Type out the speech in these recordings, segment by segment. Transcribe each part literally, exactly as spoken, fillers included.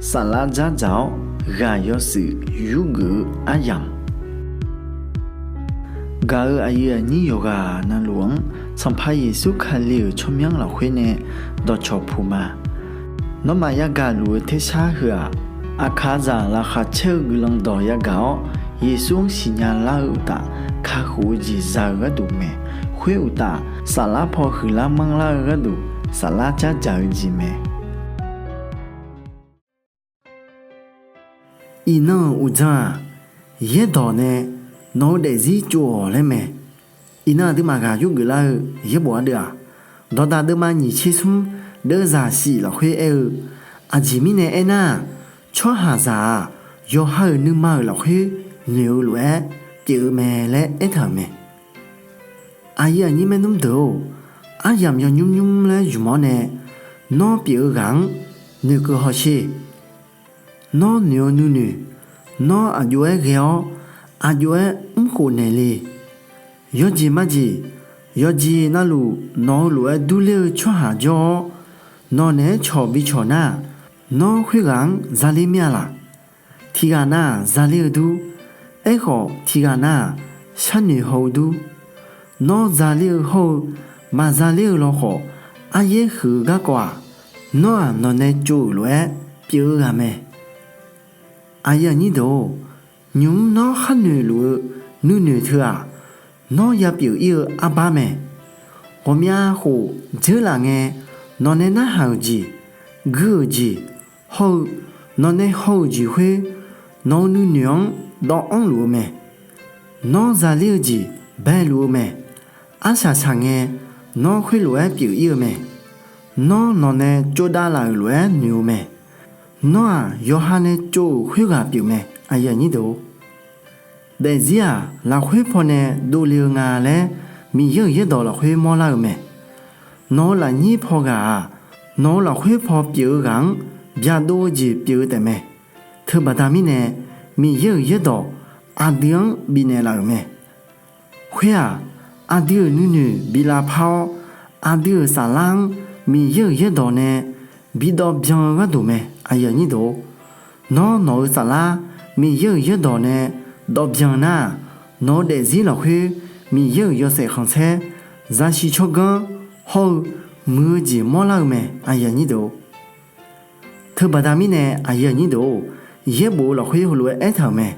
Saflar dzardzaq-awr ghaq yawshuif yurgeuf-eu aryamq, gaq-euq aqyuif aqnyir yawqghaq navluf-anr Sanqpaq Yeqsur Kali-euq tsawrmyanr lafkhoer nae dawqcawq puq ma. Nawmaf yagaq luf-eu tersar heu-aq, aqkaqzaq laqkhaq caer-eu guiqlanq dawq yagaq-awr, Yeqsur-anr siqnya lar-eu uqtaf, kakhof-eu jeq za-eu gharduq mae. Khoer uqtaf, saflar paw huiqlar manrlar-eu gharduq, saflar dzardzaq-eu jeq mae. Iqnan-euq uqdzan-aq, Yaerdawq nae nawq-eu daefzir tsov-awq laer mae. Iqnan aqduimaf ghaq yurgeuf lar-eu yaerbof ardeuv-aq, Dawqdaq deuvma nyiq tser smr deuvzaq shif lafkhoer aer-eu, aqjeq mirnae aernar-aq, tsawrhaqzaq-aq, yawqha-euq nuima-euq lafkhoer noeq-eu lof-aer pyeuf-eu mae laer aertaq-euq mae. Aqyuif aqnyir maernmr deuq-or, aryamq yawnymr nymr laer zmq-awr nae, nawr pyeuf-eu ghaq-anr noeqkeuv hawsher. Nawr noeq-eu nuinoeq, nawr aqjox-aer ghae-awr, aqjox-aer mrkhof naeq le. Yawjeq majeq, yawqjeq navluf nawq-eu lof-aer durler-eu tsawrhaq jawr-awr, nawq naeq-aer cawq bicawq nar-aq, nawr khoerghaq-anr zaler mir-a laq? Tiqghaq nav-aq zaler-eu dur. Aerkhawf, tiqghaq nav-aq sharnoeq haw-eu dur. Nawr zaler-eu hawr-eu, maqzaler-eu lawkhawf, aryaer huiq-eu garkawv-aq, nawr-aq nawq nae tsov-euq lof-aer pyeuf-eu ghaq mae. Aqyuif aqnyir deuq-or, nymq-mr nawr khar noeqluf-eu nuinoeq teu-aq, nawr yapyeuf ir-eu arbar mae. Ghawqmya khof dzeurlaf ngae, nawqnae narhaq-euq jeq, gui-euq jeq, hawr-eu nawqnae haw-euq jeq khoer, nawq-eu nuinoeq-anr dawvanr luf-eu mae. Nawr zaler-eu jeq baeluf-eu mae. Arsaq saqngae, nawr khoerlof-aer pyeuf ir-eu mae. Nawr nawqnae tsovdav laf-euq lof-aer noeq-eu mae. Nawr-aq yawqha nae tsov-euq khoerghaq pyeufmae. Daefzir-aq lafkhoer pawnae dovle-eu nga laer Miqyaer-euq yaerdawq lafkhoer mawrlar-eu mae. Nawq-eu lafnyir paw ghaq-aq, nawq-eu lafkhoer paw pyeuf-eu ghaq-anr byaqdov-eu jeq pyeuf-eu taefmae. Teubaqda mirnae, Miqyaer-euq yaerdawq aqdui-anr bifnaeq laf-euq mae. Khoer-aq, aqdui-euq nuinoeq bi lavpar-awr, aqdui-euq saflar-anr Miqyaer-euq yaerdawq nae bidawv byan-eu gharduq mae. Nawr nawq-eu saflar Miqyaer-euq yaerdawq nae dawv byan nar-aq, nawq-eu daefzir lafkhoer Miqyaer-euq yawshaef khanqsaer, zaqsiq tsawrganr hawr-eu muiq-eu jeq mawrlar-eu mae. Teubaqda mirnae, yaerbof-eu lafkhoer heulof-aer aertaq-euq mae.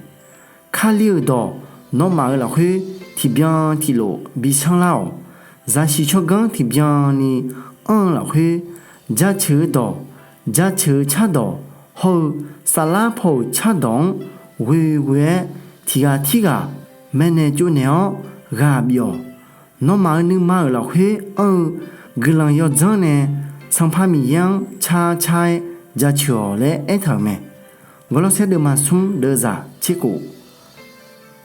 Kali-euq dawq nawmaf-eu lafkhoer tiqbyan tiqlof bi sanrlar-awq. Zaqsiq tsawrganr tiqbyan ni anr-eu lafkhoer, jaceuq-eu dawq, jaceuq-eu cardawq hawr-eu saflar paw-euq cardawq-anr ghoeghoe-aer tiqghaq tirghaq maeqnaeq tsovnaeq-awr ghaq bif-awq. Nawmaf-euq nuima-euq lafkhoer anr-eu guiqlanq yawdzanr nae Sanqpaq Miqyaer-anr car car-aer jaceuq-awq laer aertaq-euq mae. Gawrlawrsaer deuvma smr deuvzaq tserkhof.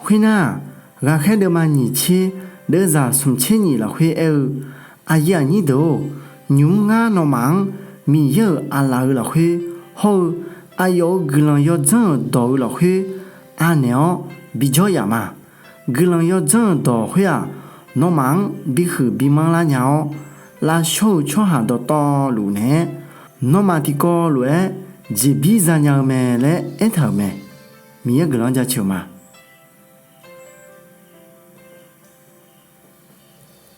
Khoernar-aq, ghaqkhaer deuvma nyiq tser deuvzaq smq tser nyif lafkhoer aer-eu, aqyuif aqnyir deuq-or, nymq-mr ngar nawmaf-anr Miqyaer-euq aqlaf-eu lafkhoer hawr-eu aqyawf-euq guiqlanq yawdzanr-euq dawq-eu lafkhoer anaeq-awr bijawr yaf ma. Guiqlanq yawdzanr-euq dawq khoer-aq, nawmaf-anr bihuiq bimanr lar nya-awr, lavshawr-eu tsawrhaq dawqtawvluf naeq-aer, nawmaf tiqkawv lof-aer jeqbir zanya-eu mae laer aertaq-euq mae. Miqyaer guiqlanq-anr jaceuq ma.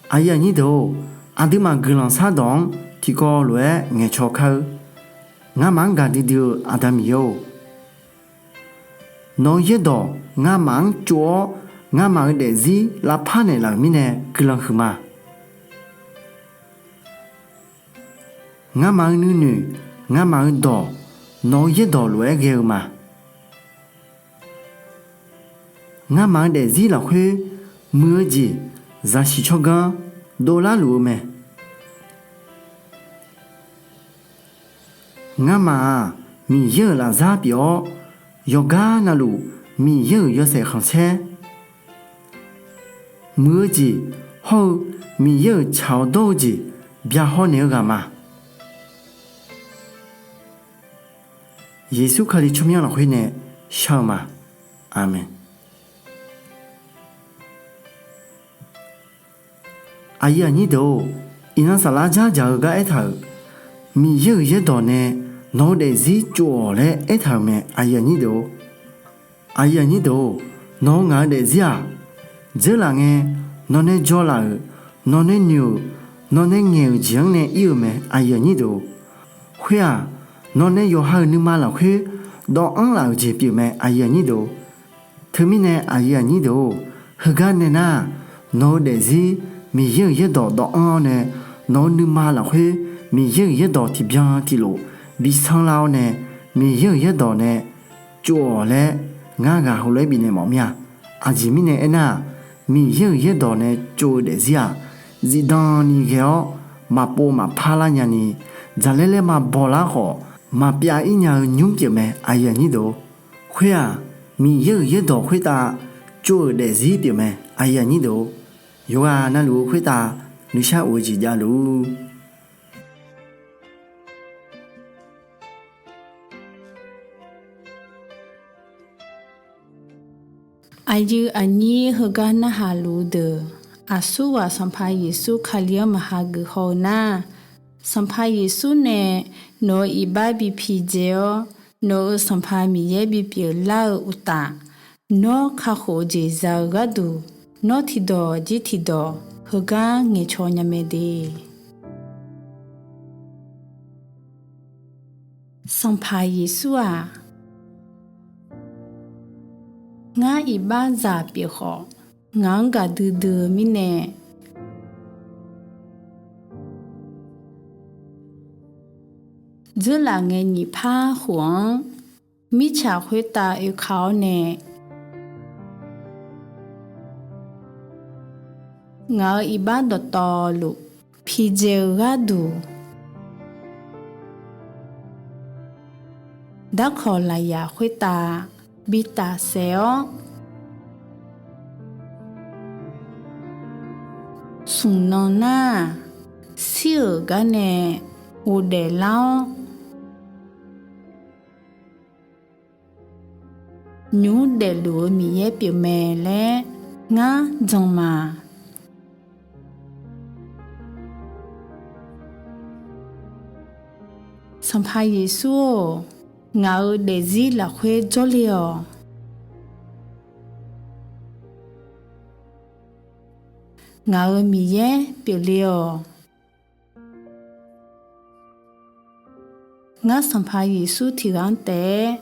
Aqyuif aqnyir deuq-or, aqduimaf guiqlanq shardawq-anr tiqkawv lof-aer ngaeqcaw kar-eu. Ngamaf-anr gaqdui dui-eu Aqda Miqyaer-or, nawq-eu yaerdawq ngamaf-anr tsov-awr, ngamaf-eu daefzir lavpar naeqlaf-euq mirnae guiqlanq huiqma. Ngamaf-eu nuinoeq, ngamaf-eu dawq, nawq-eu yaerdawq lof-aer ghae-eu ma. Ngamaf-eu daefzir lafkhoer muiq-eu jeq zaqsiq tsawrganr dovlar luf-eu mae. Ngamaf-aq, Miqyaer-euq lafzar pyeuf-awr, yawqgar navluf Miqyaer-euq yawshaef khanqsaer, muiq-eu jeq hawr-eu Miqyaer-euq tsaq-awr dawr-eu jeq byaqhaw naeq-eu ghaq ma. Yeqsur Kali tsawrmyanr lafkhoer nae shar-eu ma. Aqmeq. Aqyuif aqnyir deuq-or, iqnan saflar dzardzaq-eu gar aertaq-euq, Miqyaer-euq yaerdawq nae nawq-eu daefzir tsov-awq laer aertaq-euq mae. Aqyuif aqnyir deuq-or, nawq-eu ngaq-eu daefzir-aq, dzeurlaf ngae nawqnae jawrlaf-euq, nawqnae noeq-euq, nawqnae ngaeq-euq jeq-anr nae ir-eu mae. Aqyuif aqnyir deuq-or, khoer-aq, nawqnae yawqha-euq nuima lafkhoer dawvanr laf-euq jeq pyeuf mae. Aqyuif aqnyir deuq-or, teumirnae aqyuif aqnyir deuq-or, heugar nae nar-aq, nawq-eu daefzir Miqyaer-euq yaerdawq dawvanr-awr nae, nawq-eu nuima lafkhoer Miqyaer-euq yaerdawq tiqbyan tiqlof bi sanrlar-awr nae, Miqyaer-euq yaerdawq nae tsov-awq laer ngar ghaq heulof-aer bifnaeq mawf mir-a. Aqjeq mirnae aernar-aq, Miqyaer-euq yaerdawq nae tsov-eu daefzir-aq, zifdan ni ghae-awr maqpov maqpar lar nyani, dzaqlaer laer maqbaw lar khawf maqpyav ir nya-eu nymr pyeuf mae. Aqyuif aqnyir deuq-or, khoer-aq, Miqyaer-euq yaerdawq khoertav tsov-euq daefzir pyeuf mae. Aqyuif aqnyir deuq-or, yawqghaq navluf-eu khoertav nuishar of-eu jeq javluf-ur. Aqyuif aqnyir heugar narhaq luf-eu deuq, aqsurghaq Sanqpaq Yeqsur Kali-anr maqha geuf haw-eu nar, Sanqpaq Yeqsur nae nawq-euq iqbax bi pidzae-awr, nawq-euq Sanqpaq Miqyaer bipyeuf lar-eu uqtaf, nawr kakhof-eu jeq za-eu gharduq, nawr tiqdawq jir tiqdawq heugar ngaeqcaw nya mae de. Sanqpaq Yeqsur-aq, ngar iqbaxzaq pyeuf khawf, ngaq-anr gaqdui dui-eu mirnae, dzeurlaf ngae nyiq par khof-anr mirtsaq khoertav oeka-awr nae, ngaq-euq iqbax dawqtawvluf pidzae-eu gharduq, darkawq lafyaq khoertav bi tafsaef-awr, smq nan nar-aq, shir-euq gar nae ghofdaef lar-awr, nymq mr daefluf-eu Miqyaer pyeufmae laer ngar jan ma. Sanqpaq Yeqsur-or, ngaq-euq daefzir lafkhoer jawrle-awq. Ngaq-euq Miqyaer pyeufle-awq. Ngar Sanqpaq Yeqsur tiqghaq-anr taef-aer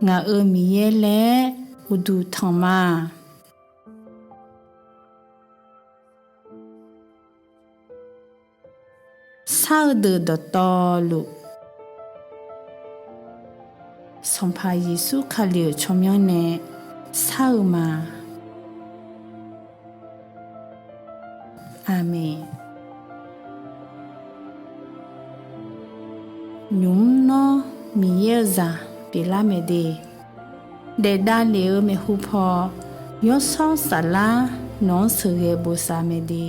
ngaq-euq Miqyaer laer uqduq tanq ma. Shar-eu deuq dawqtawvluf, Sanqpaq Yeqsur Kali-euq tsawrmyanr nae shar-eu ma. Aqmeq. Nymq mr nawr Miqyaer-eu zaq pyeuflar mae de, daef davlef-eu maeqhu paw, Yawshawr Saflar nawq-anr sheuqghae bosav mae de.